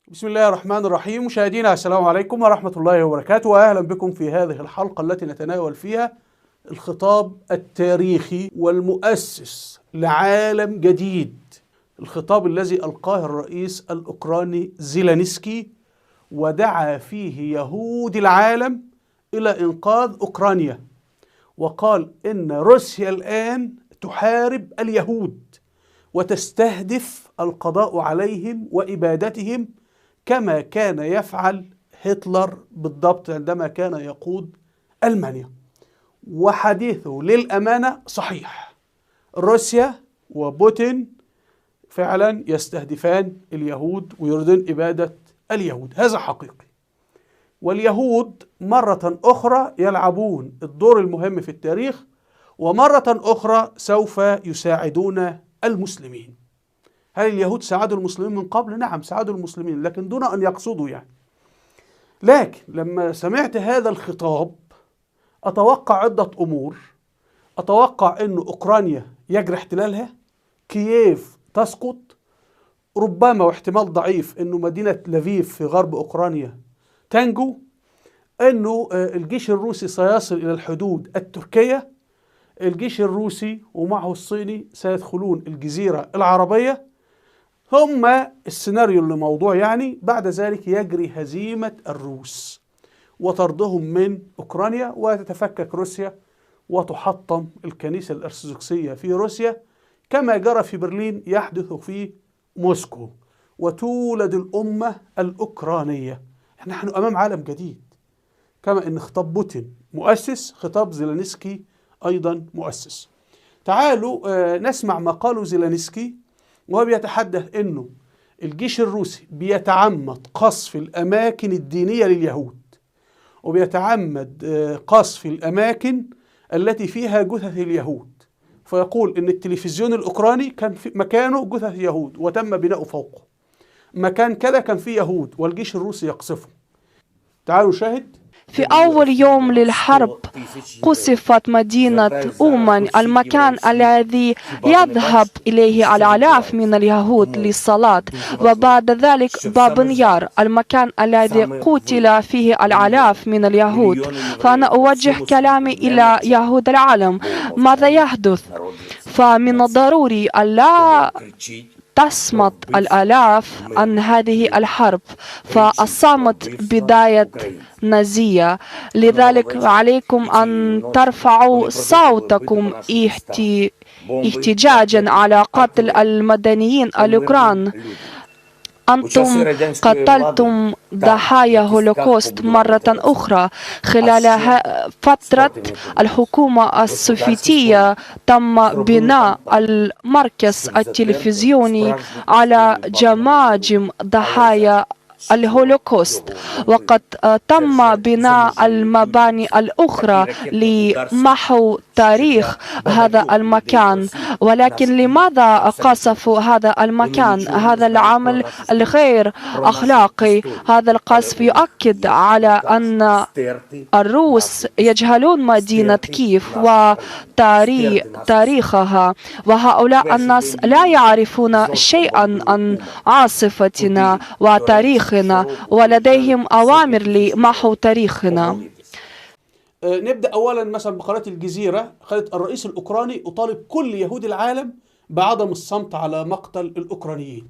بسم الله الرحمن الرحيم. مشاهدينا السلام عليكم ورحمة الله وبركاته، وأهلا بكم في هذه الحلقة التي نتناول فيها الخطاب التاريخي والمؤسس لعالم جديد، الخطاب الذي ألقاه الرئيس الأوكراني زيلينسكي ودعا فيه يهود العالم إلى إنقاذ أوكرانيا، وقال إن روسيا الآن تحارب اليهود وتستهدف القضاء عليهم وإبادتهم كما كان يفعل هتلر بالضبط عندما كان يقود ألمانيا. وحديثه للأمانة صحيح، روسيا وبوتين فعلا يستهدفان اليهود ويريدون إبادة اليهود، هذا حقيقي. واليهود مرة أخرى يلعبون الدور المهم في التاريخ، ومرة أخرى سوف يساعدون المسلمين. هل اليهود ساعدوا المسلمين من قبل؟ نعم ساعدوا المسلمين، لكن دون أن يقصدوا يعني. لكن لما سمعت هذا الخطاب أتوقع عدة أمور. أتوقع أن أوكرانيا يجري احتلالها، كييف تسقط، ربما واحتمال ضعيف أنه مدينة لفيف في غرب أوكرانيا تنجو، أنه الجيش الروسي سيصل إلى الحدود التركية، الجيش الروسي ومعه الصيني سيدخلون الجزيرة العربية، ثم السيناريو اللي موضوع يعني بعد ذلك يجري هزيمة الروس وطردهم من أوكرانيا، وتتفكك روسيا وتحطم الكنيسة الأرثوذكسية في روسيا كما جرى في برلين يحدث في موسكو، وتولد الأمة الأوكرانية. نحن أمام عالم جديد. كما أن خطاب بوتين مؤسس، خطاب زيلينسكي أيضا مؤسس. تعالوا نسمع ما قاله زيلينسكي وهو بيتحدث أنه الجيش الروسي بيتعمد قصف الأماكن الدينية لليهود، وبيتعمد قصف الأماكن التي فيها جثث اليهود. فيقول أن التلفزيون الأوكراني كان في مكانه جثث يهود وتم بناؤه فوقه، مكان كذا كان فيه يهود والجيش الروسي يقصفه. تعالوا شاهد. في أول يوم للحرب قصفت مدينة أومان، المكان الذي يذهب إليه الآلاف من اليهود للصلاة، وبعد ذلك بابن يار، المكان الذي قتل فيه الآلاف من اليهود. فأنا أوجه كلامي إلى يهود العالم، ماذا يحدث؟ فمن الضروري ألا تصمت الآلاف عن هذه الحرب، فالصمت بداية نازية. لذلك عليكم أن ترفعوا صوتكم احتجاجا على قتل المدنيين الأوكران. أنتم قتلتم ضحايا هولوكوست مرة أخرى. خلال فترة الحكومة السوفيتية تم بناء المركز التلفزيوني على جماجم ضحايا الهولوكوست، وقد تم بناء المباني الأخرى لمحو تاريخ هذا المكان. ولكن لماذا قصفوا هذا المكان؟ هذا العمل الغير أخلاقي. هذا القصف يؤكد على أن الروس يجهلون مدينة كييف وتاريخها، وهؤلاء الناس لا يعرفون شيئا عن عاصفتنا وتاريخنا، ولديهم أوامر لمحو تاريخنا. نبدأ أولا مثلا بقناة الجزيرة. قالت الرئيس الأوكراني أطالب كل يهود العالم بعدم الصمت على مقتل الأوكرانيين.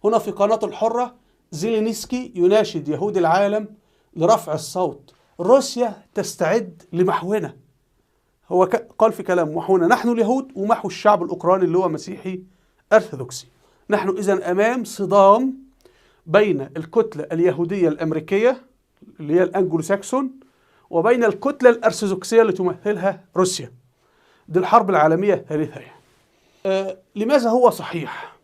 هنا في قناة الحرة زيلينسكي يناشد يهود العالم لرفع الصوت، روسيا تستعد لمحونا. هو قال في كلامه محونا نحن اليهود ومحو الشعب الأوكراني اللي هو مسيحي أرثوذكسي. نحن إذن أمام صدام بين الكتلة اليهودية الأمريكية اللي هي الأنجلو ساكسون وبين الكتلة الأرثوذكسية اللي تمثلها روسيا. دي الحرب العالمية الثالثة يعني. لماذا هو صحيح؟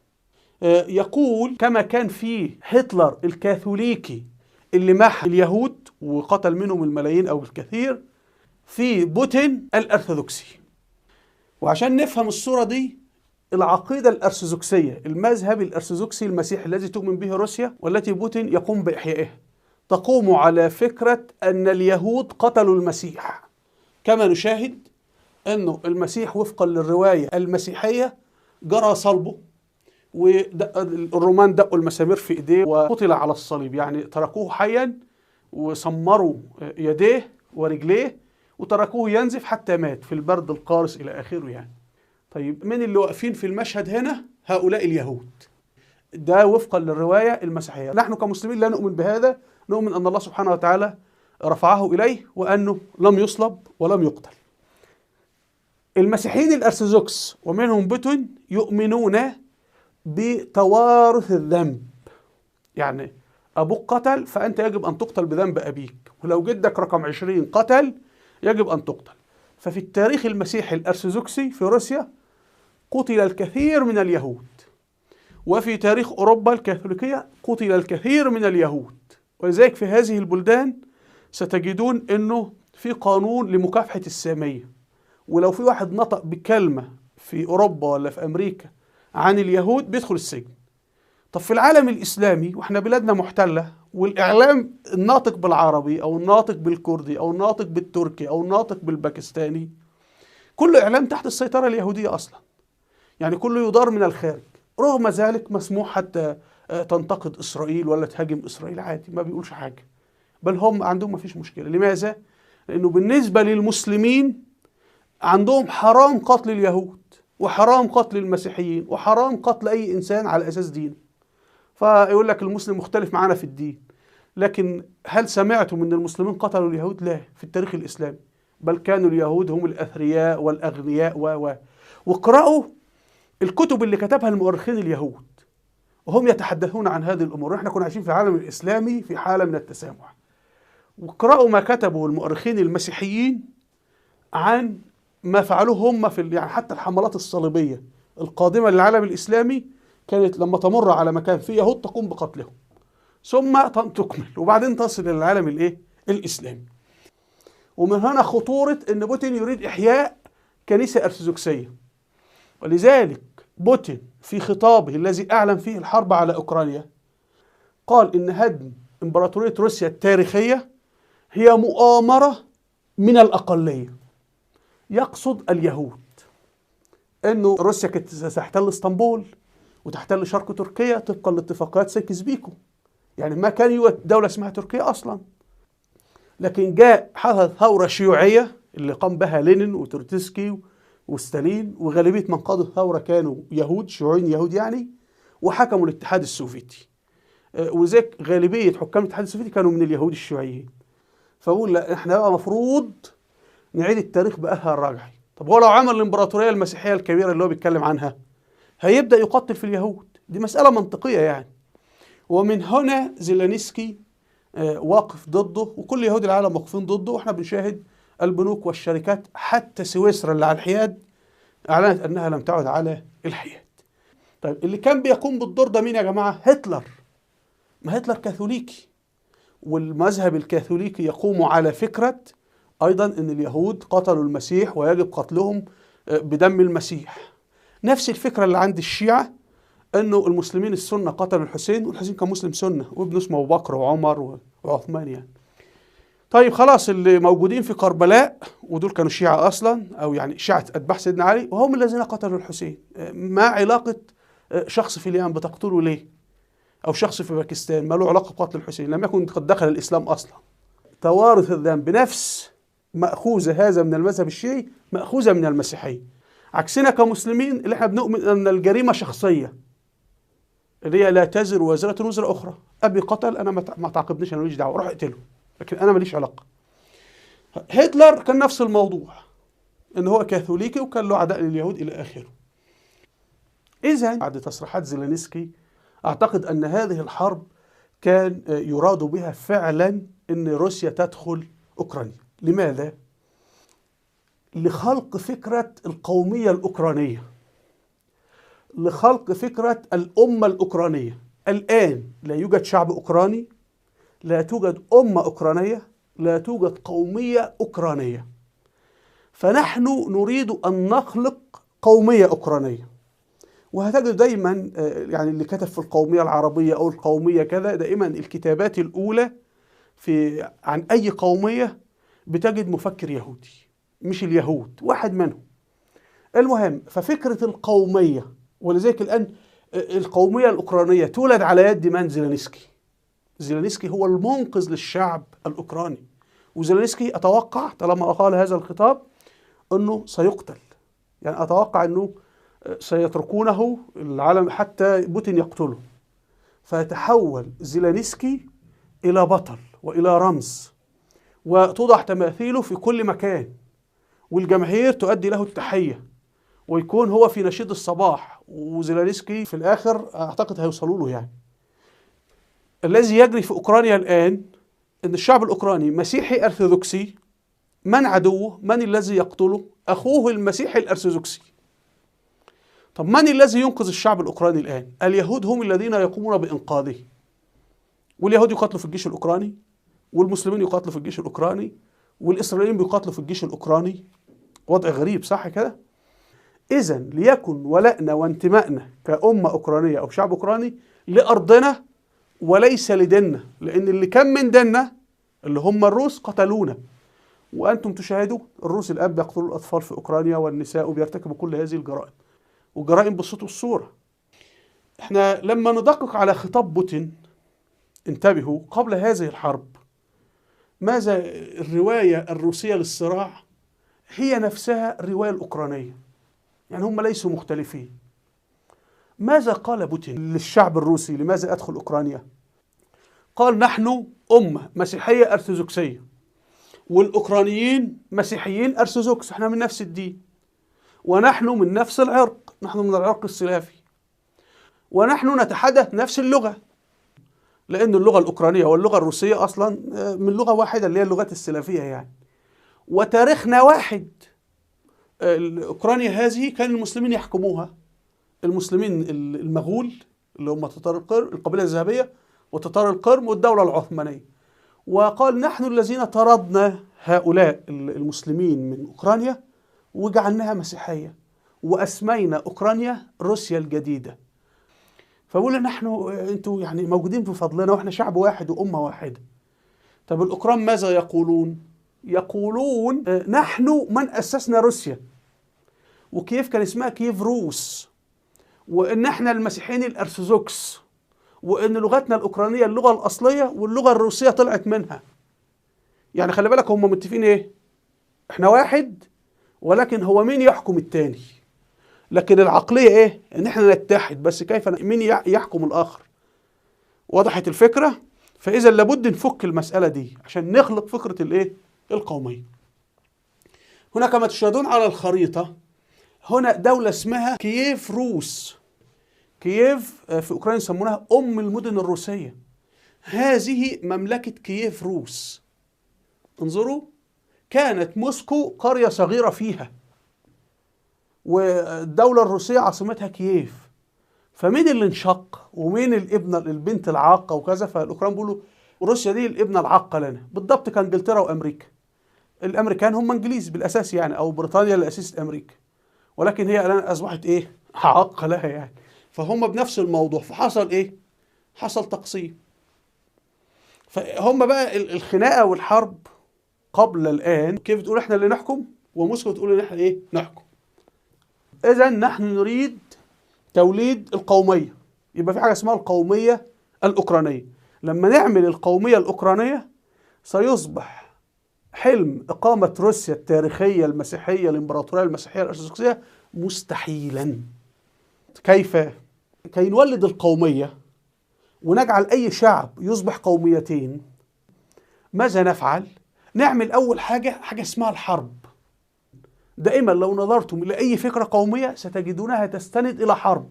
يقول كما كان في هتلر الكاثوليكي اللي محى اليهود وقتل منهم الملايين أو الكثير، في بوتين الأرثوذكسي. وعشان نفهم الصورة دي، العقيدة الأرثوذكسية، المذهب الأرثوذكسي المسيحي الذي تؤمن به روسيا والتي بوتين يقوم بإحيائها، تقوم على فكرة أن اليهود قتلوا المسيح. كما نشاهد أنه المسيح وفقا للرواية المسيحية جرى صلبه والرومان دقوا المسامير في ايديه وقتل على الصليب، يعني تركوه حيا وسمروا يديه ورجليه وتركوه ينزف حتى مات في البرد القارس الى اخره يعني. طيب من اللي واقفين في المشهد هنا؟ هؤلاء اليهود. ده وفقا للرواية المسيحية. نحن كمسلمين لا نؤمن بهذا، نؤمن أن الله سبحانه وتعالى رفعه إليه وأنه لم يصلب ولم يقتل. المسيحيين الأرثوذكس ومنهم بوتين يؤمنون بتوارث الذنب، يعني أبوك قتل فأنت يجب أن تقتل بذنب أبيك، ولو جدك رقم 20 قتل يجب أن تقتل. ففي التاريخ المسيحي الأرثوذكسي في روسيا قتل الكثير من اليهود، وفي تاريخ أوروبا الكاثوليكية قتل الكثير من اليهود. ولذلك في هذه البلدان ستجدون أنه في قانون لمكافحة السامية، ولو في واحد نطق بكلمة في أوروبا ولا في أمريكا عن اليهود بيدخل السجن. طب في العالم الإسلامي وإحنا بلادنا محتلة، والإعلام الناطق بالعربي أو الناطق بالكردي أو الناطق بالتركي أو الناطق بالباكستاني، كل إعلام تحت السيطرة اليهودية أصلا، يعني كله يدار من الخارج. رغم ذلك مسموح حتى تنتقد إسرائيل ولا تهاجم إسرائيل عادي، ما بيقولش حاجة، بل هم عندهم ما فيش مشكلة. لماذا؟ لأنه بالنسبة للمسلمين عندهم حرام قتل اليهود وحرام قتل المسيحيين وحرام قتل أي إنسان على أساس دينه. فيقول لك المسلم مختلف معانا في الدين، لكن هل سمعتم أن المسلمين قتلوا اليهود؟ لا، في التاريخ الإسلامي، بل كانوا اليهود هم الأثرياء والأغنياء واقرأوا الكتب اللي كتبها المؤرخين اليهود وهم يتحدثون عن هذه الأمور. احنا كنا عايشين في العالم الإسلامي في حالة من التسامح. واقرأوا ما كتبه المؤرخين المسيحيين عن ما فعلوه هم في يعني حتى الحملات الصليبية القادمة للعالم الإسلامي كانت لما تمر على مكان فيه يهود تقوم بقتلهم ثم تكمل وبعدين تصل للعالم الايه؟ الإسلامي. ومن هنا خطورة ان بوتين يريد إحياء كنيسة أرثوذكسية. ولذلك بوتين في خطابه الذي أعلن فيه الحرب على أوكرانيا قال إن هدم إمبراطورية روسيا التاريخية هي مؤامرة من الأقلية، يقصد اليهود. إنه روسيا كانت ستحتل اسطنبول وتحتل شرق تركيا طبقا لاتفاقيات سايكس بيكو، يعني ما كان يوجد دولة اسمها تركيا أصلا. لكن جاء حدث ثورة شيوعية اللي قام بها لينين وتروتسكي وستالين، وغالبية من قادوا الثورة كانوا يهود، شيوعيين يهود يعني، وحكموا الاتحاد السوفيتي. وذلك غالبية حكام الاتحاد السوفيتي كانوا من اليهود الشيوعيين. فأقول لا، احنا بقى مفروض نعيد التاريخ بأثر رجعي. طب هو لو عمل الامبراطورية المسيحية الكبيرة اللي هو بيتكلم عنها هيبدأ يقتل في اليهود، دي مسألة منطقية يعني. ومن هنا زيلينسكي واقف ضده، وكل يهود العالم واقفين ضده، واحنا بنشاهد البنوك والشركات حتى سويسرا اللي على الحياد أعلنت أنها لم تعد على الحياد. طيب اللي كان بيقوم بالدور ده مين يا جماعة؟ هتلر. ما هتلر كاثوليكي، والمذهب الكاثوليكي يقوم على فكرة أيضا أن اليهود قتلوا المسيح ويجب قتلهم بدم المسيح. نفس الفكرة اللي عند الشيعة أنه المسلمين السنة قتلوا الحسين، والحسين كان مسلم سنة وابنه اسمه أبو بكر وعمر وعثمان يعني. طيب خلاص اللي موجودين في كربلاء ودول كانوا شيعة أصلا، أو يعني شيعة أتباع سيدنا علي، وهم الذين قتلوا الحسين. ما علاقة شخص في اليمن بتقتله ليه؟ أو شخص في باكستان ما له علاقة بقتل الحسين، لم يكن قد دخل الإسلام أصلا. توارث الذنب نفس مأخوذة هذا من المذهب الشيعي، مأخوذة من المسيحية. عكسنا كمسلمين اللي احنا بنؤمن أن الجريمة شخصية، اللي هي لا تزر وازرة وزر أخرى. أبي قتل، أنا ما تعاقبنيش، أنا ماليش دعوة، روح اقتله، لكن أنا ماليش علاقة. هتلر كان نفس الموضوع، إن هو كاثوليكي وكان له عداء لليهود إلى آخره. إذا بعد تصريحات زيلينسكي أعتقد أن هذه الحرب كان يراد بها فعلا أن روسيا تدخل أوكرانيا. لماذا؟ لخلق فكرة القومية الأوكرانية، لخلق فكرة الأمة الأوكرانية. الآن لا يوجد شعب أوكراني، لا توجد أمة أوكرانية، لا توجد قومية أوكرانية. فنحن نريد أن نخلق قومية أوكرانية. وهتجد دايما يعني اللي كتب في القومية العربية أو القومية كذا، دائما الكتابات الأولى في عن أي قومية بتجد مفكر يهودي، مش اليهود، واحد منهم. المهم ففكرة القومية، ولذلك الآن القومية الأوكرانية تولد على يد من؟ زيلينسكي. زيلينسكي هو المنقذ للشعب الأوكراني، وزيلينسكي أتوقع طالما قال هذا الخطاب أنه سيقتل، يعني أتوقع أنه سيتركونه العالم حتى بوتين يقتله. فيتحول زيلينسكي إلى بطل وإلى رمز، وتوضع تماثيله في كل مكان، والجماهير تؤدي له التحية، ويكون هو في نشيد الصباح. وزيلينسكي في الآخر أعتقد هيوصلوا له. يعني الذي يجري في أوكرانيا الآن أن الشعب الأوكراني مسيحي أرثوذكسي، من عدوه؟ من الذي يقتله؟ أخوه المسيحي الأرثوذكسي. طب من الذي ينقذ الشعب الأوكراني الآن؟ اليهود هم الذين يقومون بإنقاذه. واليهود يقاتلوا في الجيش الأوكراني، والمسلمين يقاتلوا في الجيش الأوكراني، والإسرائيليين بيقاتلوا في الجيش الأوكراني. وضع غريب صح كده؟ إذن ليكن ولائنا وانتمائنا كأمة أوكرانية أو شعب أوكراني لأرضنا وليس لديننا، لأن اللي كان من ديننا اللي هم الروس قتلونا. وأنتم تشاهدوا الروس الآن بيقتلوا الأطفال في أوكرانيا والنساء وبيرتكبوا كل هذه الجرائم، وجرائم بالصوت والصورة. احنا لما ندقق على خطاب بوتين، انتبهوا، قبل هذه الحرب ماذا الرواية الروسية للصراع هي نفسها الرواية الأوكرانية، يعني هم ليسوا مختلفين. ماذا قال بوتين للشعب الروسي لماذا أدخل أوكرانيا؟ قال نحن أمة مسيحية أرثوذكسية، والأوكرانيين مسيحيين أرثوذكس، احنا من نفس الدين، ونحن من نفس العرق، نحن من العرق السلافي، ونحن نتحدث نفس اللغة، لأن اللغة الأوكرانية واللغة الروسية أصلا من لغة واحدة اللي هي اللغات السلافية يعني، وتاريخنا واحد. أوكرانيا هذه كان المسلمين يحكموها، المسلمين المغول اللي هم تتار القرم، القبيلة الذهبية وتتار القرم والدولة العثمانية. وقال نحن الذين طردنا هؤلاء المسلمين من أوكرانيا وجعلناها مسيحية، وأسمينا أوكرانيا روسيا الجديدة. فبقول نحن انتوا يعني موجودين في فضلنا، واحنا شعب واحد وأمة واحدة. طب الأوكران ماذا يقولون؟ يقولون نحن من أسسنا روسيا، وكيف كان اسمها كييف روس، وإن احنا المسيحيين الأرثوذكس، وإن لغتنا الأوكرانية اللغة الأصلية واللغة الروسية طلعت منها. يعني خلي بالك هم متفقين إيه؟ احنا واحد، ولكن هو مين يحكم التاني؟ لكن العقلية إيه؟ إن احنا نتحد، بس كيف مين يحكم الآخر؟ وضحت الفكرة؟ فإذا لابد نفك المسألة دي عشان نخلق فكرة الإيه؟ القومية. هنا كما تشاهدون على الخريطة، هنا دولة اسمها كييف روس. كييف في أوكرانيا يسمونها أم المدن الروسية. هذه مملكة كييف روس. انظروا، كانت موسكو قرية صغيرة فيها، والدولة الروسية عاصمتها كييف. فمين اللي انشق ومين الابنة البنت العاقة وكذا؟ فالأوكران بيقولوا روسيا دي الابنة العاقة لنا. بالضبط كان انجلترا وأمريكا. الأمريكان هم انجليز بالأساس يعني، أو بريطانيا اللي أسست أمريكا، ولكن هي الآن أصبحت إيه؟ عاقة لها يعني. فهم بنفس الموضوع. فحصل إيه؟ حصل تقسيم. فهم بقى الخناقة والحرب قبل الآن، كيف تقول إحنا اللي نحكم، وموسكو تقول إن إحنا إيه؟ نحكم. إذا نحن نريد توليد القومية، يبقى في حاجة اسمها القومية الأوكرانية. لما نعمل القومية الأوكرانية سيصبح حلم إقامة روسيا التاريخية المسيحية الإمبراطورية المسيحية الأرثوذكسية مستحيلا. كيف؟ كي نولد القومية ونجعل أي شعب يصبح قوميتين، ماذا نفعل؟ نعمل أول حاجة، حاجة اسمها الحرب. دائما لو نظرتم إلى أي فكرة قومية ستجدونها تستند إلى حرب.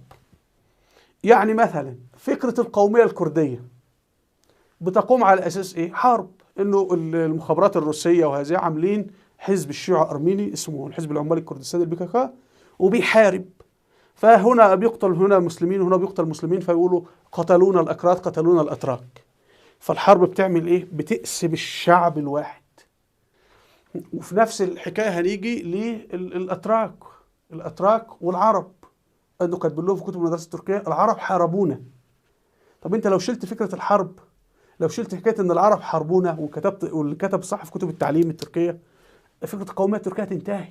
يعني مثلا فكرة القومية الكردية بتقوم على أساس إيه؟ حرب. إنه المخابرات الروسية وهذه عاملين حزب الشيوعي الأرميني اسمه الحزب العمالي الكردستاني البي كا كا، وبيحارب. فهنا بيقتل هنا مسلمين وهنا بيقتل مسلمين، فيقولوا قتلونا الأكراد قتلونا الأتراك. فالحرب بتعمل إيه؟ بتقسم الشعب الواحد. وفي نفس الحكاية هنيجي للأتراك، الأتراك والعرب، أنه كاتبين لهم في كتب المدرسة التركية العرب حاربونا. طب أنت لو شلت فكرة الحرب، لو شلت حكاية أن العرب حاربونا، وكتبت واللي كتب صح في كتب التعليم التركية، فكرة القومية التركية تنتهي.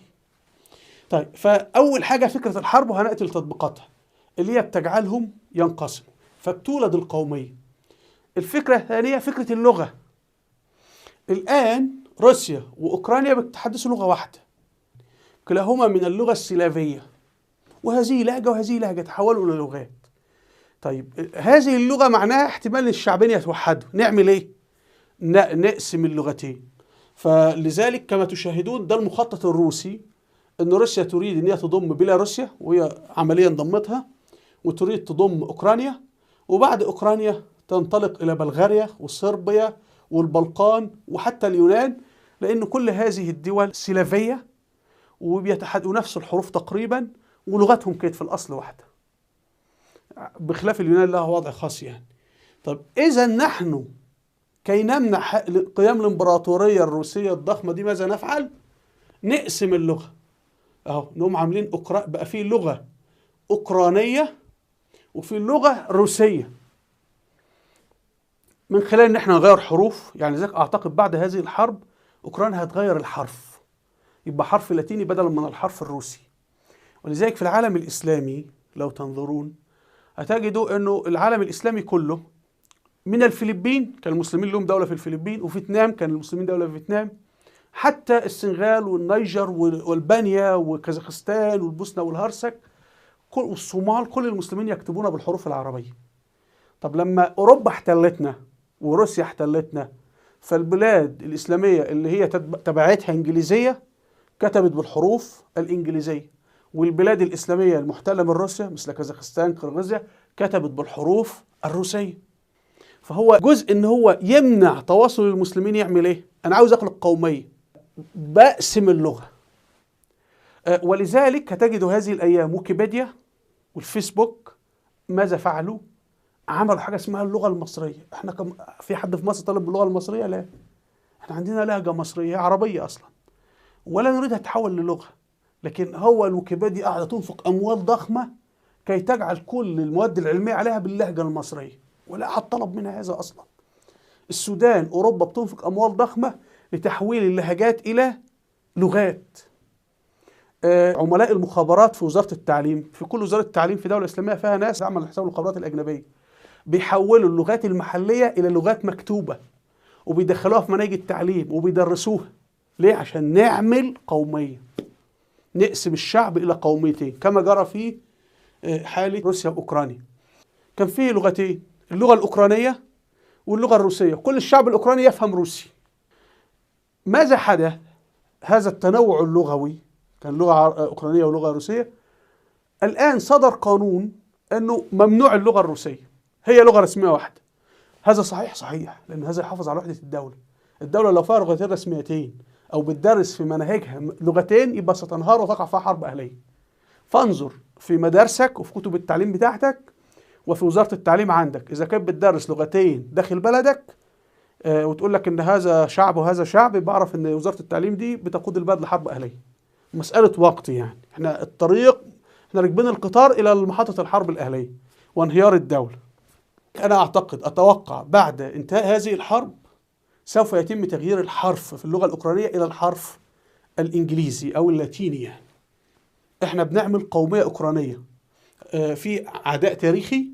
طيب، فأول حاجة فكرة الحرب وهنأتي لتطبيقاتها. اللي هي بتجعلهم ينقسموا، فبتولد القومية. الفكرة الثانية فكرة اللغة. الآن روسيا وأوكرانيا بيتحدثوا لغة واحدة، كلاهما من اللغة السلافية، وهذه لهجة وهذه لهجة، تحولوا إلى لغات. طيب هذه اللغة معناها احتمال الشعبين يتوحدوا، نعمل إيه؟ نقسم اللغتين. فلذلك كما تشاهدون ده المخطط الروسي، أن روسيا تريد أن هي تضم بيلاروسيا وهي عمليا ضمتها، وتريد تضم أوكرانيا، وبعد أوكرانيا تنطلق إلى بلغاريا وصربيا والبلقان وحتى اليونان، لأن كل هذه الدول سلافية وبيتحدوا نفس الحروف تقريبا، ولغتهم كانت في الأصل واحدة، بخلاف اليونان لها وضع خاص يعني. طب إذا نحن كي نمنع قيام الإمبراطورية الروسية الضخمة دي ماذا نفعل؟ نقسم اللغة. أهو نقوم عاملين بقى في لغة أوكرانية وفي لغة روسية، من خلال إن احنا نغير حروف. يعني ذلك أعتقد بعد هذه الحرب أوكرانيا هتغير الحرف، يبقى حرف لاتيني بدلا من الحرف الروسي. ولذلك في العالم الإسلامي لو تنظرون هتجدوا أنه العالم الإسلامي كله من الفلبين كان المسلمين لهم دولة في الفلبين، وفيتنام كان المسلمين دولة في فيتنام، حتى السنغال والنيجر والبانيا وكازاخستان والبوسنة والهرسك والصومال، كل المسلمين يكتبون بالحروف العربية. طب لما أوروبا احتلتنا وروسيا احتلتنا، فالبلاد الإسلامية اللي هي تبعتها إنجليزية كتبت بالحروف الإنجليزية، والبلاد الإسلامية المحتلة من روسيا مثل كازاخستان قرغيزيا كتبت بالحروف الروسية. فهو جزء إن هو يمنع تواصل المسلمين. يعمل إيه؟ أنا عاوز أخلق قومية، بقسم اللغة. ولذلك هتجدوا هذه الأيام ويكيبيديا والفيسبوك ماذا فعلوا؟ عملوا حاجة اسمها اللغة المصرية. احنا في حد في مصر طالب باللغة المصرية؟ لا، احنا عندنا لهجة مصرية عربية أصلا، ولا نريدها تتحول للغة. لكن هو الويكيبيديا قاعدة تنفق أموال ضخمة كي تجعل كل المواد العلمية عليها باللهجة المصرية، ولا أحد طلب منها هذا أصلا. السودان، أوروبا بتنفق أموال ضخمة لتحويل اللهجات إلى لغات. عملاء المخابرات في وزارة التعليم، في كل وزارة التعليم في دولة إسلامية فيها ناس تعمل حساب المخابرات الأجنبية، بيحولوا اللغات المحلية إلى لغات مكتوبة وبيدخلوها في مناهج التعليم وبيدرسوها. ليه؟ عشان نعمل قومية، نقسم الشعب إلى قوميتين كما جرى في حالة روسيا وأوكرانيا. كان فيه لغتين، اللغة الأوكرانية واللغة الروسية، كل الشعب الأوكراني يفهم روسي. ماذا حدث؟ هذا التنوع اللغوي، كان لغة أوكرانية ولغة روسية. الآن صدر قانون أنه ممنوع اللغة الروسية، هي لغة رسمية واحدة. هذا صحيح؟ صحيح، لأن هذا يحافظ على وحدة الدولة. الدولة لو فيها لغتين رسميتين أو بتدرس في مناهجها لغتين يبقى ستنهار وتقع فيها حرب أهلية. فانظر في مدارسك وفي كتب التعليم بتاعتك وفي وزارة التعليم عندك، إذا كانت بتدرس لغتين داخل بلدك وتقول لك إن هذا شعب وهذا شعب، يبقى اعرف إن وزارة التعليم دي بتقود البلد لحرب أهلية. مسألة وقت يعني، احنا الطريق، احنا راكبين القطار إلى محطة الحرب الأهلية وانهيار الدولة. أنا أعتقد، أتوقع بعد انتهاء هذه الحرب سوف يتم تغيير الحرف في اللغة الأوكرانية إلى الحرف الإنجليزي أو اللاتيني. يعني احنا بنعمل قومية أوكرانية، في عداء تاريخي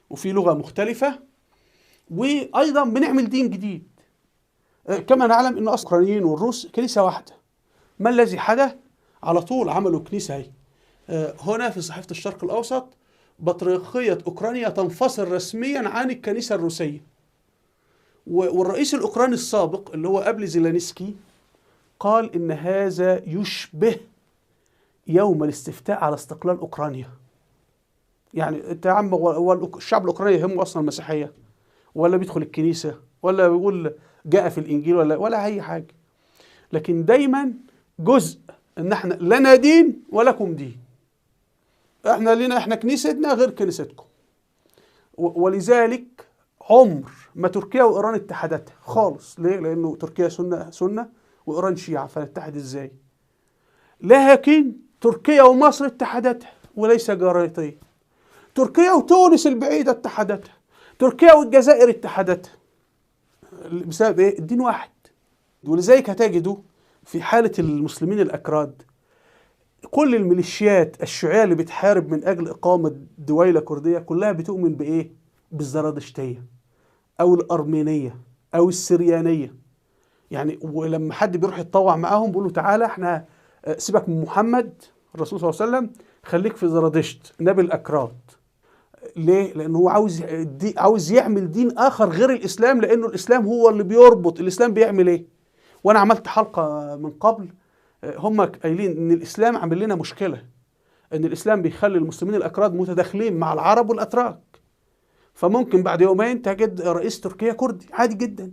وفي لغة مختلفة، وأيضا بنعمل دين جديد. كما نعلم أن الأوكرانيين والروس كنيسة واحدة. ما الذي حدث؟ على طول عملوا كنيسة اهي. هنا في صحيفة الشرق الأوسط، بطريركية أوكرانيا تنفصل رسميا عن الكنيسة الروسية. والرئيس الأوكراني السابق اللي هو قبل زيلانسكي قال إن هذا يشبه يوم الاستفتاء على استقلال أوكرانيا. يعني أنت يا عم، هو الشعب الأوكراني يهمه أصلا المسيحية، ولا بيدخل الكنيسة، ولا بيقول جاء في الإنجيل، ولا أي حاجة. لكن دايما جزء إن احنا لنا دين ولكم دين، احنا لنا، احنا كنيستنا غير كنيستكم. ولذلك عمر ما تركيا وإيران اتحدتها خالص. ليه؟ لأنه تركيا سنة وإيران شيعة، فنتحد إزاي؟ لكن تركيا ومصر اتحدتها وليس جارتين. تركيا وتونس البعيدة اتحدتها، تركيا والجزائر اتحدتها. بسبب إيه؟ الدين واحد. ولذلك هتجدوا في حالة المسلمين الأكراد كل الميليشيات الشيوعية اللي بتحارب من أجل إقامة دويلة كردية كلها بتؤمن بإيه؟ بالزرادشتية أو الأرمينية أو السريانية. يعني ولما حد بيروح يتطوع معاهم بيقولوا تعالى احنا سيبك من محمد الرسول صلى الله عليه وسلم، خليك في زرادشت نبي الأكراد. ليه؟ لأنه هو عاوز يعمل دين آخر غير الإسلام، لأنه الإسلام هو اللي بيربط. الإسلام بيعمل إيه؟ وأنا عملت حلقة من قبل، هم قايلين إن الإسلام عامل لنا مشكلة، إن الإسلام بيخلي المسلمين الأكراد متداخلين مع العرب والأتراك، فممكن بعد يومين تجد رئيس تركيا كردي عادي جدا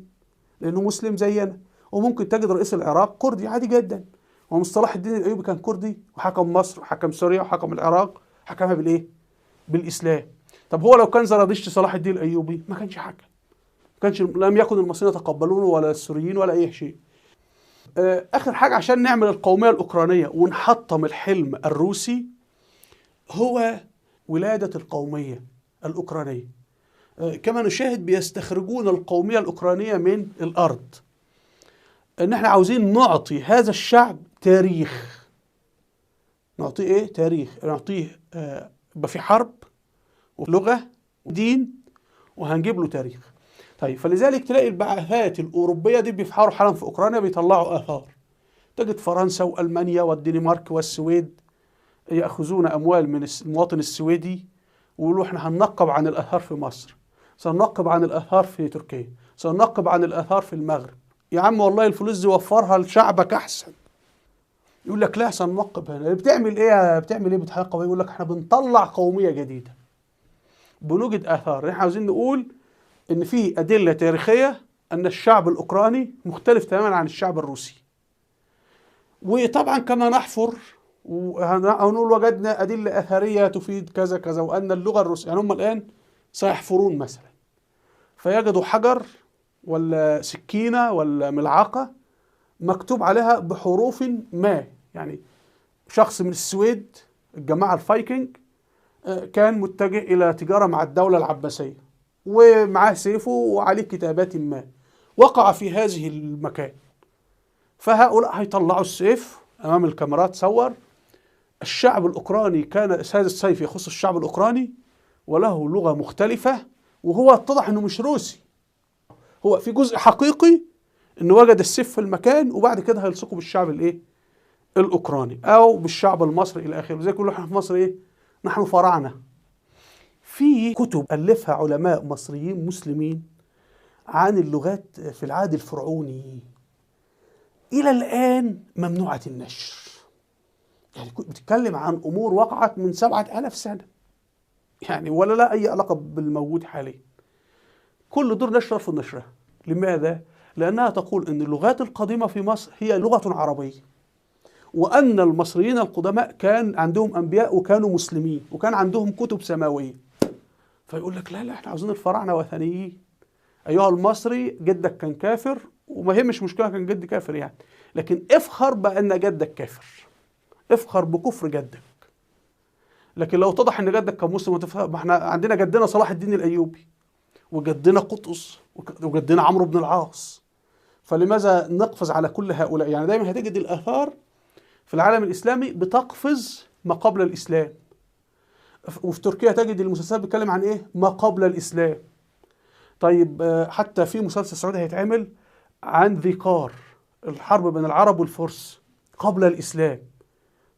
لأنه مسلم زينا، وممكن تجد رئيس العراق كردي عادي جدا. ومصطلح الدين الأيوبي كان كردي وحكم مصر وحكم سوريا وحكم العراق، حكمها بالإيه؟ بالإسلام. طب هو لو كان زرادشت صلاح الدين الأيوبي ما كانش حكم، ما كانش، لم يكن المصريين يتقبلونه ولا السوريين ولا أي شيء. آخر حاجة عشان نعمل القومية الأوكرانية ونحطم الحلم الروسي هو ولادة القومية الأوكرانية. كما نشاهد بيستخرجون القومية الأوكرانية من الأرض. إن احنا عاوزين نعطي هذا الشعب تاريخ، نعطيه إيه؟ تاريخ، نعطيه يبقى في حرب ولغة ودين وهنجيب له تاريخ. طيب فلذلك تلاقي البعثات الأوروبية دي بيفحروا حالا في أوكرانيا، بيطلعوا آثار. تجد فرنسا وألمانيا والدنمارك والسويد يأخذون أموال من المواطن السويدي ويقولوا احنا هننقب عن الآثار في مصر، سننقب عن الآثار في تركيا، سننقب عن الآثار في المغرب. يا عم والله الفلوس دي وفرها لشعبك أحسن. يقول لك لا سننقب هنا. بتعمل إيه؟ بتعمل إيه؟ بتحقق؟ يقول لك احنا بنطلع قومية جديدة، بنوجد آثار. احنا عاوزين نقول إن في أدلة تاريخية أن الشعب الأوكراني مختلف تماما عن الشعب الروسي. وطبعا كما نحفر ونقول وجدنا أدلة أثرية تفيد كذا كذا، وأن اللغة الروسية، يعني هم الآن سيحفرون مثلا فيجدوا حجر ولا سكينة ولا ملعقة مكتوب عليها بحروف ما، يعني شخص من السويد الجماعة الفايكنج كان متجه إلى تجارة مع الدولة العباسية ومعاه سيفه وعليه كتابات ما، وقع في هذه المكان، فهؤلاء هيطلعوا السيف أمام الكاميرات صور. الشعب الأوكراني كان هذا السيف يخص الشعب الأوكراني وله لغة مختلفة، وهو اتضح أنه مش روسي، هو في جزء حقيقي أنه وجد السيف في المكان وبعد كده هيلصقه بالشعب الإيه؟ الأوكراني أو بالشعب المصري إلى آخره. زي كل احنا في مصر إيه؟ نحن فراعنة. في كتب ألفها علماء مصريين مسلمين عن اللغات في العهد الفرعوني إلى الآن ممنوعة النشر. يعني بتتكلم عن أمور وقعت من 7000 سنة، يعني ولا لا أي علاقة بالموجود حاليا. كل دور نشر رفض نشرها. لماذا؟ لأنها تقول أن اللغات القديمة في مصر هي لغة عربية، وأن المصريين القدماء كان عندهم أنبياء وكانوا مسلمين وكان عندهم كتب سماوية. فيقول لك لا لا احنا عاوزين الفراعنة وثنيين. أيها المصري جدك كان كافر، وما هي مش مشكلة كان جد كافر يعني، لكن افخر بأن جدك كافر، افخر بكفر جدك. لكن لو اتضح ان جدك كان مسلم، ما احنا عندنا جدنا صلاح الدين الأيوبي وجدنا قطز وجدنا عمرو بن العاص، فلماذا نقفز على كل هؤلاء؟ يعني دايما هتجد الآثار في العالم الإسلامي بتقفز ما قبل الإسلام، وفي تركيا تجد المسلسلات بتتكلم عن إيه؟ ما قبل الإسلام. طيب حتى في مسلسل سعودي هيتعمل عن ذي قار، الحرب بين العرب والفرس قبل الإسلام.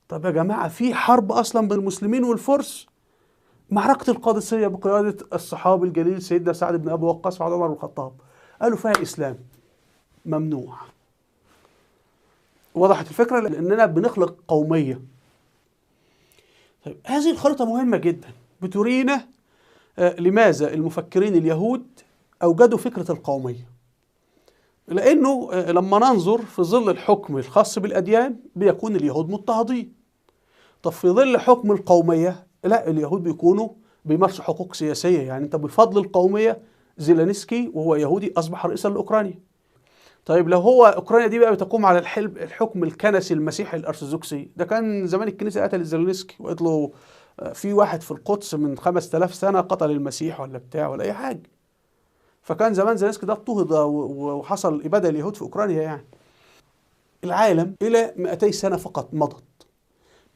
طب يا جماعة في حرب أصلا بين المسلمين والفرس؟ معركة القادسية بقيادة الصحابي الجليل سيدنا سعد بن أبي وقاص وعمر بن الخطاب، قالوا فيها إسلام ممنوع. وضحت الفكرة؟ لأننا بنخلق قومية. طيب هذه الخريطة مهمة جدا، بترينا لماذا المفكرين اليهود أوجدوا فكرة القومية. لأنه لما ننظر في ظل الحكم الخاص بالأديان بيكون اليهود مضطهدين. طب في ظل حكم القومية لا، اليهود بيكونوا بيمارسوا حقوق سياسية. يعني أنت بفضل القومية زيلينسكي وهو يهودي أصبح رئيسا لأوكرانيا. طيب لو هو أوكرانيا دي بقى بتقوم على الحكم الكنسي المسيحي الأرثوذكسي، ده كان زمان الكنيسة قتل زيلينسكي وقالت له في واحد في القدس من 5000 سنة قتل المسيح ولا بتاع ولا أي حاجة. فكان زمان زيلينسكي ده اضطهد وحصل إبادة اليهود في أوكرانيا. يعني العالم إلى 200 سنة فقط مضت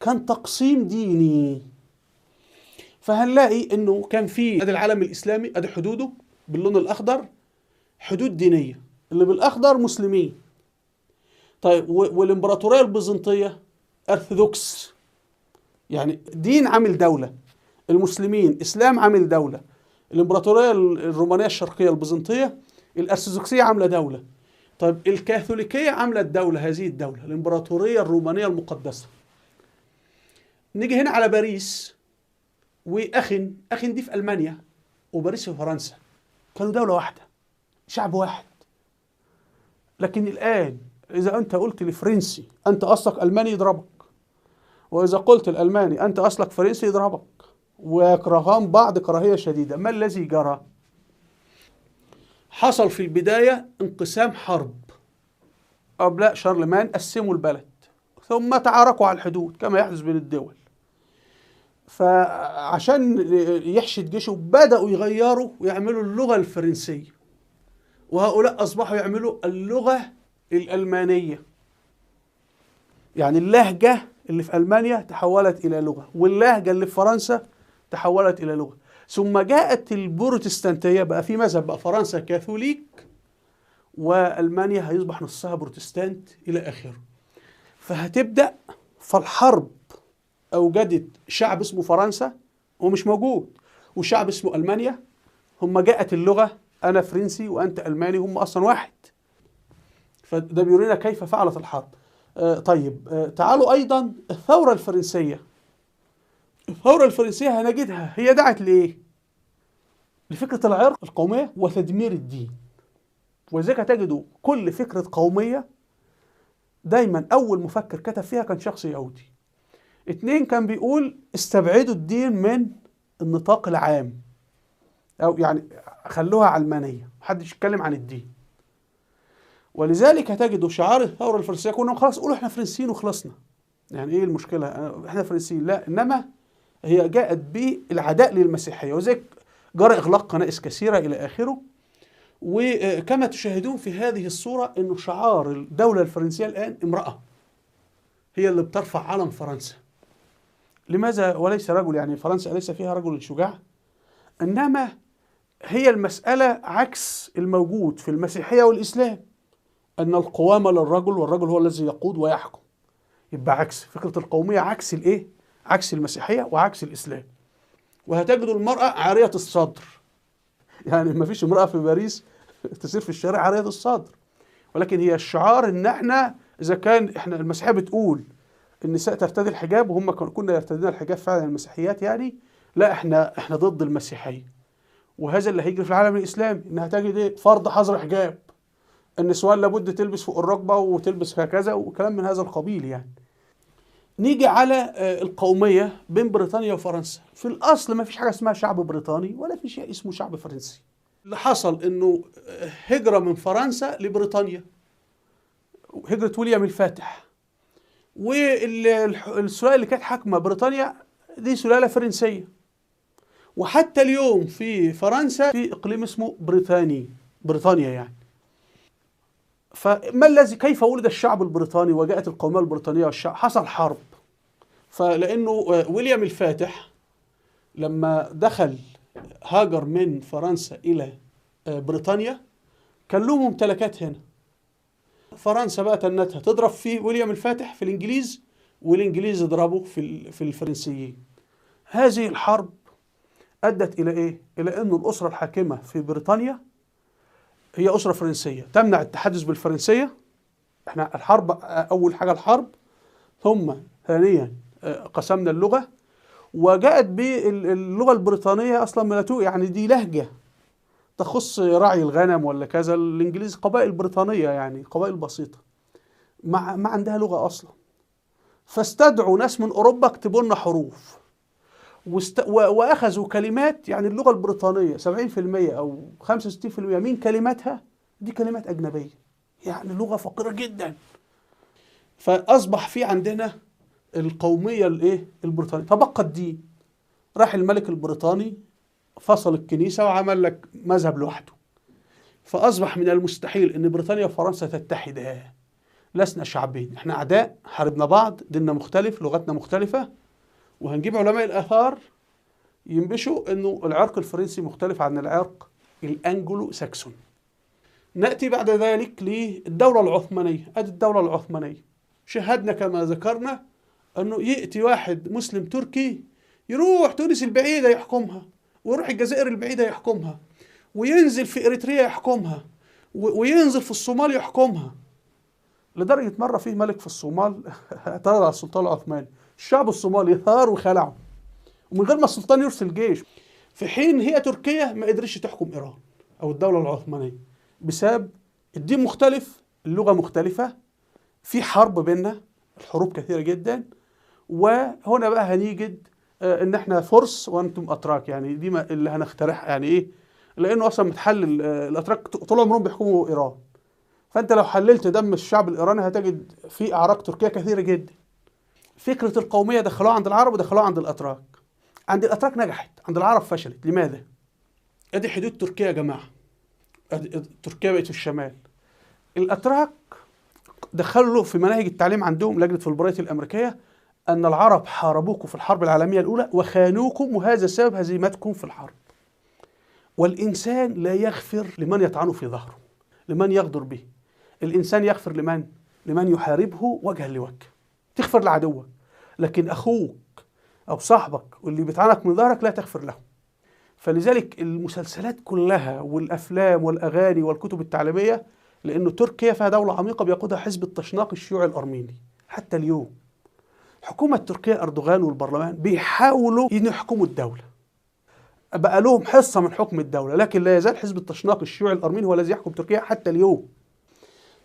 كان تقسيم ديني. فهنلاقي انه كان في ادي العالم الاسلامي، ادي حدوده باللون الاخضر حدود دينية، اللي بالاخضر مسلمين. طيب والامبراطوريه البيزنطيه ارثوذكس، يعني دين عامل دولة، المسلمين اسلام عامل دولة، الامبراطورية الرومانية الشرقية البيزنطيه الارثوذكسيه عامله دولة. طيب الكاثوليكية عامله الدولة، هذه الدولة الامبراطورية الرومانية المقدسة. نيجي هنا على باريس واخن، اخن دي في المانيا وباريس في فرنسا، كانوا دولة واحدة، شعب واحد. لكن الان اذا انت قلت لفرنسي انت اصلك الماني يضربك، واذا قلت الالماني انت اصلك فرنسي يضربك، ويكرهان بعض كراهية شديدة. ما الذي جرى؟ حصل في البداية انقسام حرب، أبناء شارلمان قسموا البلد، ثم تعاركوا على الحدود كما يحدث بين الدول. فعشان يحشد جيشه بدأوا يغيروا ويعملوا اللغة الفرنسية، وهؤلاء أصبحوا يعملوا اللغة الألمانية. يعني اللهجة اللي في ألمانيا تحولت إلى لغة، واللهجة اللي في فرنسا تحولت إلى لغة. ثم جاءت البروتستانتية، بقى في مذهب، بقى فرنسا كاثوليك وألمانيا هيصبح نصها بروتستانت إلى آخره. فهتبدأ، فالحرب أوجدت شعب اسمه فرنسا ومش موجود، وشعب اسمه ألمانيا. هم جاءت اللغة، أنا فرنسي وأنت ألماني، هم أصلا واحد. فده بيورينا كيف فعلت الحرب. طيب تعالوا أيضا الثورة الفرنسية. الثورة الفرنسية هنجدها هي دعت لإيه؟ لفكرة العرق القومية وتدمير الدين. ولذلك تجدوا كل فكرة قومية دايما أول مفكر كتب فيها كان شخص يهودي. اتنين كان بيقول استبعدوا الدين من النطاق العام، أو يعني خلوها علمانية، محدش يتكلم عن الدين. ولذلك هتجدوا شعار الثورة الفرنسية كنا خلاص قولوا احنا فرنسيين وخلصنا، يعني ايه المشكلة؟ احنا فرنسيين. لا، انما هي جاءت بالعداء للمسيحية، وذلك جرى إغلاق كنائس كثيرة إلى آخره. وكما تشاهدون في هذه الصورة أنه شعار الدولة الفرنسية الآن امرأة هي اللي بترفع علم فرنسا. لماذا وليس رجل؟ يعني فرنسا أليس فيها رجل شجاع؟ إنما هي المسألة عكس الموجود في المسيحية والإسلام، أن القوامة للرجل والرجل هو الذي يقود ويحكم. يبقى عكس فكرة القومية، عكس الإيه؟ عكس المسيحية وعكس الإسلام. وهتجد المرأة عارية الصدر، يعني ما فيش امرأة في باريس تسير في الشارع عارية الصدر، ولكن هي الشعار إن احنا إذا كان احنا المسيحية بتقول النساء ترتدي الحجاب، وهم كنا يرتدين الحجاب فعلا المسيحيات، يعني لا احنا ضد المسيحية. وهذا اللي هيجري في العالم الإسلامي، إنها تجد إيه؟ فرض حظر حجاب، النسوان لابد تلبس فوق الركبة وتلبس هكذا وكلام من هذا القبيل. يعني نيجي على القومية بين بريطانيا وفرنسا. في الأصل ما فيش حاجة اسمها شعب بريطاني ولا في شيء اسمه شعب فرنسي. اللي حصل إنه هجرة من فرنسا لبريطانيا، هجرة ويليام الفاتح، والسلالة اللي كانت حاكمة بريطانيا دي سلالة فرنسية. وحتى اليوم في فرنسا في إقليم اسمه بريطاني، بريطانيا يعني. فما الذي، كيف ولد الشعب البريطاني وجاءت القومية البريطانية والشعب؟ حصل حرب. فلأنه ويليام الفاتح لما دخل هاجر من فرنسا إلى بريطانيا كان له ممتلكات هنا. فرنسا بقى تنتها تضرب في ويليام الفاتح في الإنجليز، والإنجليز يضربوا في الفرنسيين. هذه الحرب أدت إلى إيه؟ إلى أن الأسرة الحاكمة في بريطانيا هي أسرة فرنسية تمنع التحدث بالفرنسية. احنا الحرب، أول حاجة الحرب، ثم ثانيا قسمنا اللغة، وجاءت باللغة البريطانية أصلا ملاتو، يعني دي لهجة تخص رعي الغنم ولا كذا. الإنجليز قبائل بريطانية، يعني قبائل بسيطة ما عندها لغة أصلا. فاستدعوا ناس من أوروبا اكتبوا لنا حروف، وأخذوا كلمات، يعني اللغة البريطانية 70% أو 65% من كلماتها دي كلمات أجنبية، يعني لغة فقيرة جدا. فأصبح في عندنا القومية الإيه؟ البريطانية. تبقى الدين، راح الملك البريطاني فصل الكنيسة وعمل لك مذهب لوحده. فأصبح من المستحيل أن بريطانيا وفرنسا تتحدا. لسنا شعبين، احنا أعداء، حاربنا بعض، ديننا مختلف، لغتنا مختلفة. وهنجيب علماء الآثار ينبشوا انه العرق الفرنسي مختلف عن العرق الأنجلو ساكسون. نأتي بعد ذلك للدولة العثمانية. أدي الدولة العثمانية شهدنا كما ذكرنا أنه يأتي واحد مسلم تركي يروح تونس البعيدة يحكمها، ويروح الجزائر البعيدة يحكمها، وينزل في إريتريا يحكمها، وينزل في الصومال يحكمها. لدرجة مرة فيه ملك في الصومال اعترض على السلطان العثماني، الشعب الصومالي ثار وخلعه ومن غير ما السلطان يرسل جيش. في حين هي تركيا ما قدرتش تحكم إيران أو الدولة العثمانية بسبب الدين مختلف، اللغة مختلفة، في حرب بيننا، الحروب كثيرة جدا. وهنا بقى هنيجد ان احنا فرس وانتم اتراك، يعني دي ما اللي هنخترعها، يعني ايه؟ لانه اصلا متحلل الاتراك طول عمرهم بيحكموا ايران، فانت لو حللت دم الشعب الايراني هتجد في اعراق تركيه كثيرة جدا. فكرة القومية دخلوها عند العرب ودخلوها عند الاتراك. عند الاتراك نجحت، عند العرب فشلت. لماذا؟ ادي حدود تركيا يا جماعة، ادي تركيا بقت في الشمال. الاتراك دخلوا في مناهج التعليم عندهم لجنة فولبرايت الامريكية أن العرب حاربوكم في الحرب العالمية الأولى وخانوكم، وهذا سبب هزيمتكم في الحرب. والإنسان لا يغفر لمن يطعن في ظهره، لمن يغدر به. الإنسان يغفر لمن؟ لمن يحاربه وجها لوجه. تغفر لعدوك، لكن أخوك أو صاحبك واللي بيطعنك من ظهرك لا تغفر له. فلذلك المسلسلات كلها والأفلام والأغاني والكتب التعليمية، لأنه تركيا فيها دولة عميقة بيقودها حزب التشناق الشيوعي الأرميني حتى اليوم. الحكومة التركية أردوغان والبرلمان بيحاولوا يحكموا الدولة، بقى لهم حصة من حكم الدولة، لكن لا يزال حزب التشناق الشيوعي الأرميني هو الذي يحكم تركيا حتى اليوم.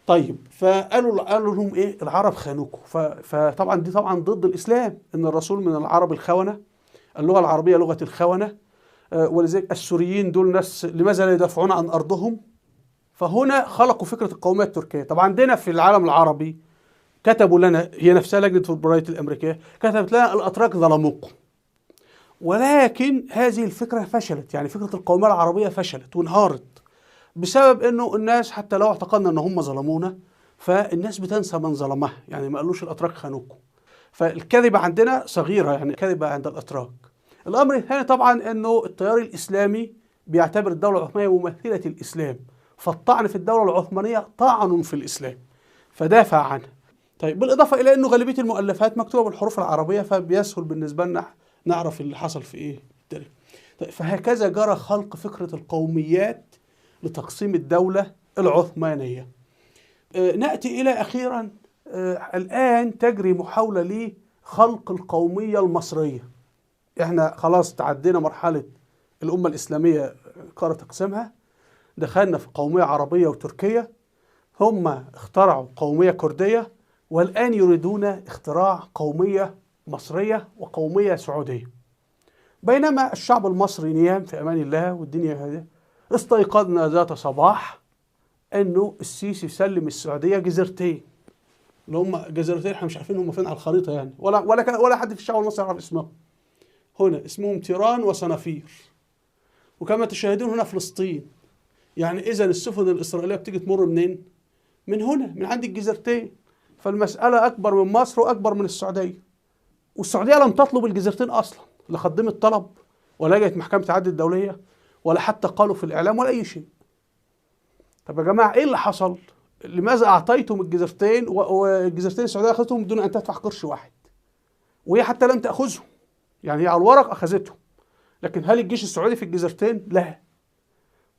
طيب فقالوا لهم إيه؟ العرب خانوكم. فطبعا دي طبعا ضد الإسلام، إن الرسول من العرب الخونة، اللغة العربية لغة الخونة، ولذلك السوريين دول ناس لماذا لا يدافعون عن أرضهم؟ فهنا خلقوا فكرة القومية التركية. طبعا عندنا في العالم العربي كتبوا لنا، هي نفسها لجنة فولبرايت الأمريكية كتبت لنا الأتراك ظلموكم، ولكن هذه الفكرة فشلت. يعني فكرة القومية العربية فشلت وانهارت بسبب أنه الناس حتى لو اعتقدنا أن هم ظلمونا فالناس بتنسى من ظلمها، يعني ما قالوش الأتراك خانوكم. فالكذبة عندنا صغيرة، يعني كذبة عند الأتراك. الأمر الثاني طبعا أنه التيار الإسلامي بيعتبر الدولة العثمانية ممثلة الإسلام، فالطعن في الدولة العثمانية طعن في الإسلام، فدافع عنها. طيب بالإضافة إلى أنه غالبية المؤلفات مكتوبة بالحروف العربية، فبيسهل بالنسبة لنا نعرف اللي حصل في إيه التاريخ. طيب فهكذا جرى خلق فكرة القوميات لتقسيم الدولة العثمانية. نأتي إلى أخيرا، الآن تجري محاولة لخلق القومية المصرية. إحنا خلاص تعدينا مرحلة الأمة الإسلامية قرر تقسيمها، دخلنا في قومية عربية وتركية، هم اخترعوا قومية كردية، والآن يريدون اختراع قومية مصرية وقومية سعودية. بينما الشعب المصري نيام في أمان الله والدنيا هذه. استيقظنا ذات صباح أنه السيسي سلم السعودية جزيرتين، اللي هم جزيرتين احنا مش عارفين هم فين على الخريطة يعني، ولا حد في الشعب المصري يعرف اسمهم. هنا اسمهم تيران وصنافير، وكما تشاهدون هنا فلسطين. يعني إذا السفن الإسرائيلية بتيجي تمر منين؟ من هنا، من عند الجزيرتين. فالمسألة أكبر من مصر وأكبر من السعودية. والسعودية لم تطلب الجزيرتين أصلا، لا قدمت طلب ولا جت محكمة العدل الدولية ولا حتى قالوا في الإعلام ولا أي شيء. طب يا جماعة إيه اللي حصل؟ لماذا أعطيتم الجزيرتين والجزيرتين السعودية أخذتهم بدون أن تدفع قرش واحد؟ وهي حتى لم تأخذهم، يعني هي على الورق أخذتهم، لكن هل الجيش السعودي في الجزيرتين؟ لا.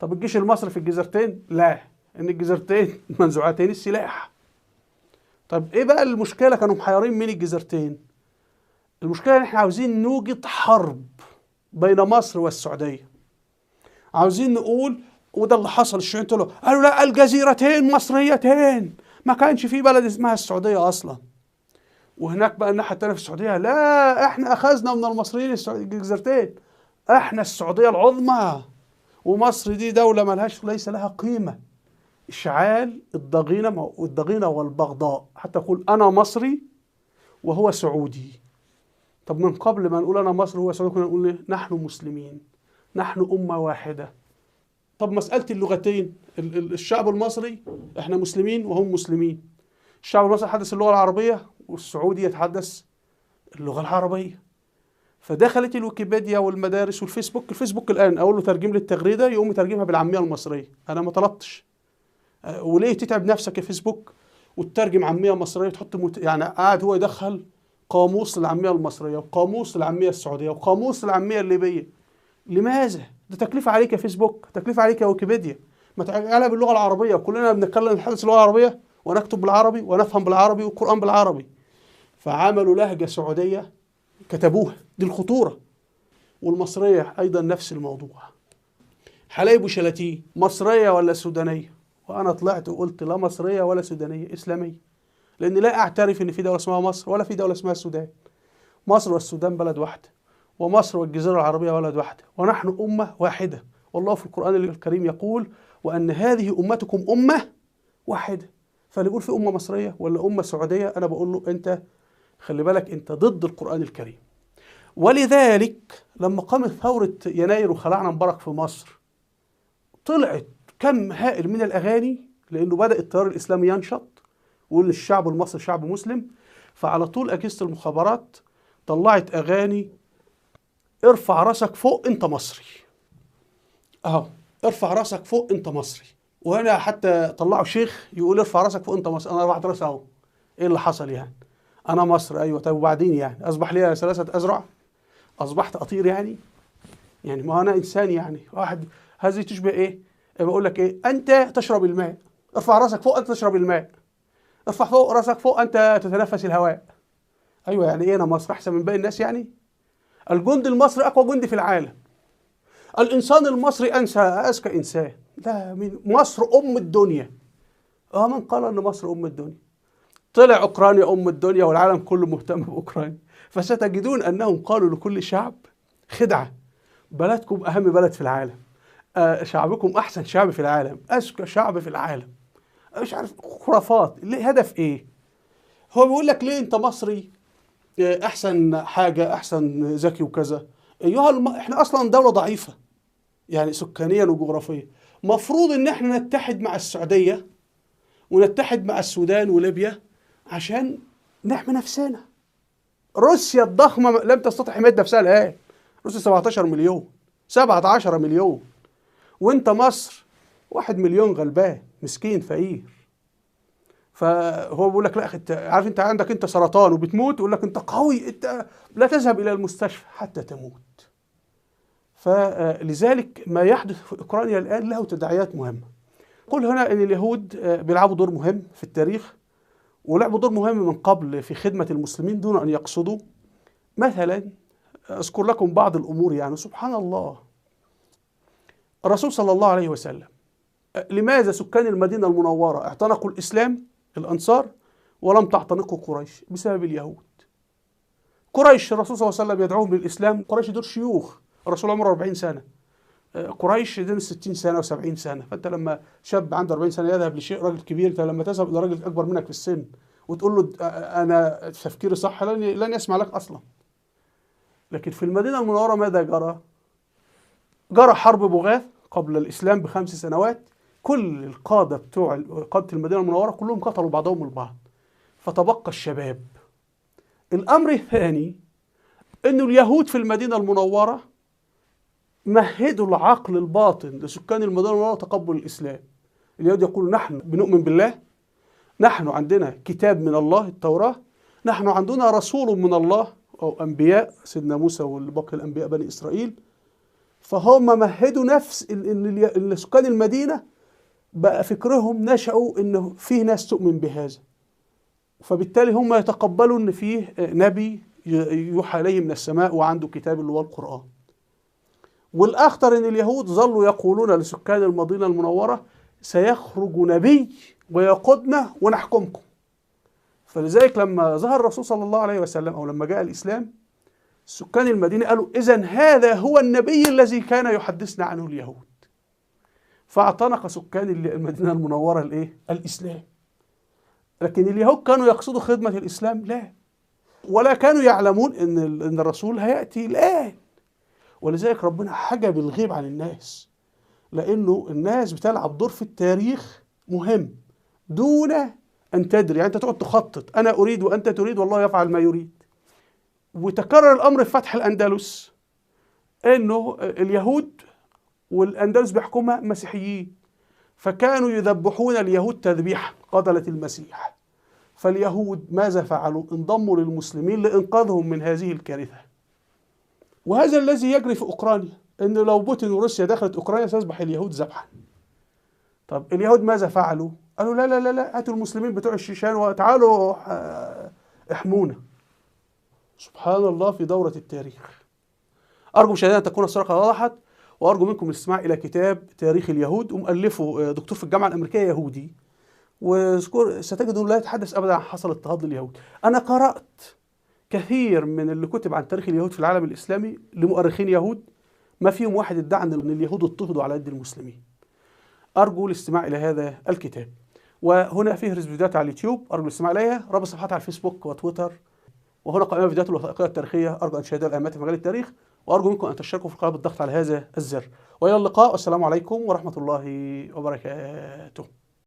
طب الجيش المصري في الجزيرتين؟ لا، إن الجزيرتين منزوعتين السلاح. طب ايه بقى المشكلة؟ كانوا محيرين من الجزيرتين. المشكلة ان احنا عاوزين نوجد حرب بين مصر والسعودية. عاوزين نقول، وده اللي حصل، الشيوعيين طلعوا قالوا لا الجزيرتين مصريتين، ما كانش في بلد اسمها السعودية اصلا. وهناك بقى الناحية الثانية في السعودية، لا احنا اخذنا من المصريين الجزيرتين، احنا السعودية العظمى ومصر دي دولة مالهاش، ليس لها قيمة. اشعال الضغينه والضغينه والبغضاء، حتى يقول انا مصري وهو سعودي. طب من قبل ما نقول انا مصري وهو سعودي كنا نقول نحن مسلمين، نحن امه واحدة. طب مسالة اللغتين، الشعب المصري احنا مسلمين وهم مسلمين، الشعب المصري يتحدث اللغة العربية والسعودي يتحدث اللغة العربية. فدخلت الويكيبيديا والمدارس والفيسبوك. الفيسبوك الآن أقول له ترجم لي التغريدة يقوم يترجمها بالعامية المصرية. أنا ما طلبتش. وليه تتعب نفسك يا فيسبوك وتترجم عامية مصرية وتحط يعني قاعد هو يدخل قاموس العامية المصرية وقاموس العامية السعودية وقاموس العامية الليبية. لماذا؟ ده تكلفة عليك يا فيسبوك، تكلفة عليك يا ويكيبيديا. ما تعالى باللغة العربية، وكلنا بنتكلم نتحدث اللغة العربية ونكتب بالعربي ونفهم بالعربي والقرآن بالعربي. فعملوا لهجة سعودية كتبوها، دي الخطورة. والمصرية أيضا نفس الموضوع. حلايب وشلاتين مصرية ولا سودانية؟ وأنا طلعت وقلت لا مصرية ولا سودانية، إسلامية. لأن لا أعترف إن في دولة اسمها مصر ولا في دولة اسمها السودان. مصر والسودان بلد واحدة، ومصر والجزيرة العربية بلد واحدة، ونحن أمة واحدة. والله في القرآن الكريم يقول وأن هذه أمتكم أمة واحدة. فاللي يقول في أمة مصرية ولا أمة سعودية أنا بقول له أنت خلي بالك أنت ضد القرآن الكريم. ولذلك لما قامت ثورة يناير وخلعنا مبارك في مصر طلعت كم هائل من الأغاني، لأنه بدأ التيار الإسلامي ينشط ويقول الشعب المصري شعب مسلم. فعلى طول أجهزة المخابرات طلعت أغاني ارفع راسك فوق أنت مصري، أهو ارفع راسك فوق أنت مصري. وهنا حتى طلعوا شيخ يقول ارفع راسك فوق أنت مصري. أنا رفعت راسي أهو، إيه اللي حصل يعني؟ أنا مصري، أيوه طيب وبعدين يعني أصبح لي 3 أذرع؟ أصبحت أطير يعني؟ يعني ما أنا إنسان يعني. واحد هذه تشبه إيه؟ بقول لك إيه؟ أنت تشرب الماء، ارفع راسك فوق أنت تشرب الماء، ارفع فوق راسك فوق أنت تتنفس الهواء. أيوه يعني إيه أنا مصري أحسن من باقي الناس يعني؟ الجندي المصري أقوى جندي في العالم. الإنسان المصري أذكى إنسان. لا، مصر أم الدنيا. من قال أن مصر أم الدنيا؟ طلع أوكرانيا أم الدنيا والعالم كله مهتم بأوكرانيا. فستجدون أنهم قالوا لكل شعب خدعة، بلدكم أهم بلد في العالم، شعبكم أحسن شعب في العالم، أذكى شعب في العالم، مش عارف خرافات. ليه؟ هدف إيه؟ هو بيقول لك ليه أنت مصري أحسن حاجة، أحسن ذكي وكذا. أيها إحنا أصلا دولة ضعيفة يعني سكانيا وجغرافيا، مفروض إن إحنا نتحد مع السعودية ونتحد مع السودان وليبيا عشان نحمي نفسنا. روسيا الضخمة لم تستطع حماية نفسها الآن. روسيا 17 مليون، 17 مليون، وانت مصر 1 مليون غلبان مسكين فقير. فهو بيقول لك لا انت عارف انت عندك انت سرطان وبتموت، يقول لك انت قوي، انت لا تذهب الى المستشفى حتى تموت. فلذلك ما يحدث في اوكرانيا الان له تداعيات مهمة. قل هنا ان اليهود بيلعبوا دور مهم في التاريخ، ولعبوا دور مهم من قبل في خدمة المسلمين دون أن يقصدوا. مثلا أذكر لكم بعض الأمور يعني سبحان الله. الرسول صلى الله عليه وسلم لماذا سكان المدينة المنورة اعتنقوا الإسلام الأنصار ولم تعتنقه قريش؟ بسبب اليهود. قريش الرسول صلى الله عليه وسلم يدعوهم للإسلام، قريش دول شيوخ، الرسول عمره 40 سنة، قريش دول 60 سنة و70 سنة. فأنت لما شاب عنده 40 سنة يذهب لشيء راجل كبير، أنت لما تذهب إلى راجل أكبر منك في السن وتقول له أنا تفكيري صح، لن يسمع لك أصلا. لكن في المدينة المنورة ماذا جرى؟ جرى حرب بغاث قبل الإسلام ب5 سنوات، كل القادة بتوع قادة المدينة المنورة كلهم قتلوا بعضهم البعض، فتبقى الشباب. الأمر الثاني أنه اليهود في المدينة المنورة مهدوا العقل الباطن لسكان المدينة المنورة تقبل الإسلام. اليهود يقولوا نحن بنؤمن بالله، نحن عندنا كتاب من الله التوراة، نحن عندنا رسول من الله أو أنبياء سيدنا موسى والباقي الأنبياء بني إسرائيل. فهم مهدوا نفس إن سكان المدينة بقى فكرهم نشأوا إنه فيه ناس تؤمن بهذا، فبالتالي هم يتقبلوا إن فيه نبي يوحى إليه من السماء وعنده كتاب اللي هو القرآن. والأخطر إن اليهود ظلوا يقولون لسكان المدينة المنورة سيخرج نبي ويقودنا ونحكمكم. فلذلك لما ظهر الرسول صلى الله عليه وسلم أو لما جاء الإسلام سكان المدينة قالوا إذن هذا هو النبي الذي كان يحدثنا عنه اليهود. فاعتنق سكان المدينة المنورة الإيه؟ الإسلام. لكن اليهود كانوا يقصدوا خدمة الإسلام؟ لا، ولا كانوا يعلمون إن الرسول هيأتي الآن. ولذلك ربنا حجب الغيب عن الناس، لأنه الناس بتلعب دور في التاريخ مهم دون أن تدري، يعني أنت تقعد تخطط، أنا أريد وأنت تريد والله يفعل ما يريد. وتكرر الأمر في فتح الأندلس، أنه اليهود والأندلس بيحكمها مسيحيين، فكانوا يذبحون اليهود تذبيحا قتلة المسيح. فاليهود ماذا فعلوا؟ انضموا للمسلمين لإنقاذهم من هذه الكارثة. وهذا الذي يجري في أوكرانيا، أنه لو بوتين وروسيا دخلت أوكرانيا سيصبح اليهود ذبحا. طب اليهود ماذا فعلوا؟ قالوا لا لا لا لا، هاتوا المسلمين بتوع الشيشان وتعالوا احمونا. سبحان الله في دورة التاريخ. أرجو مشاهدينا أن تكون الصورة وضحت، وأرجو منكم الاستماع إلى كتاب تاريخ اليهود، ومؤلفه دكتور في الجامعة الأمريكية يهودي، وذكر ستجد أنه لا يتحدث أبدا عن حصل اضطهاد لليهود. أنا قرأت كثير من اللي كتب عن تاريخ اليهود في العالم الإسلامي لمؤرخين يهود، ما فيهم واحد ادعى أن اليهود اضطهدوا على يد المسلمين. أرجو الاستماع إلى هذا الكتاب. وهنا فيه فيديوهات على اليوتيوب، أرجو الاستماع إليها، رابط صفحات على الفيسبوك وتويتر، وهنا قائمة فيديوهات الوثائقية التاريخية، أرجو أن تشاهدوها الأهمية في مجال التاريخ، وأرجو منكم أن تشتركوا في القناة بالضغط على هذا الزر. وإلى اللقاء، والسلام عليكم ورحمة الله وبركاته.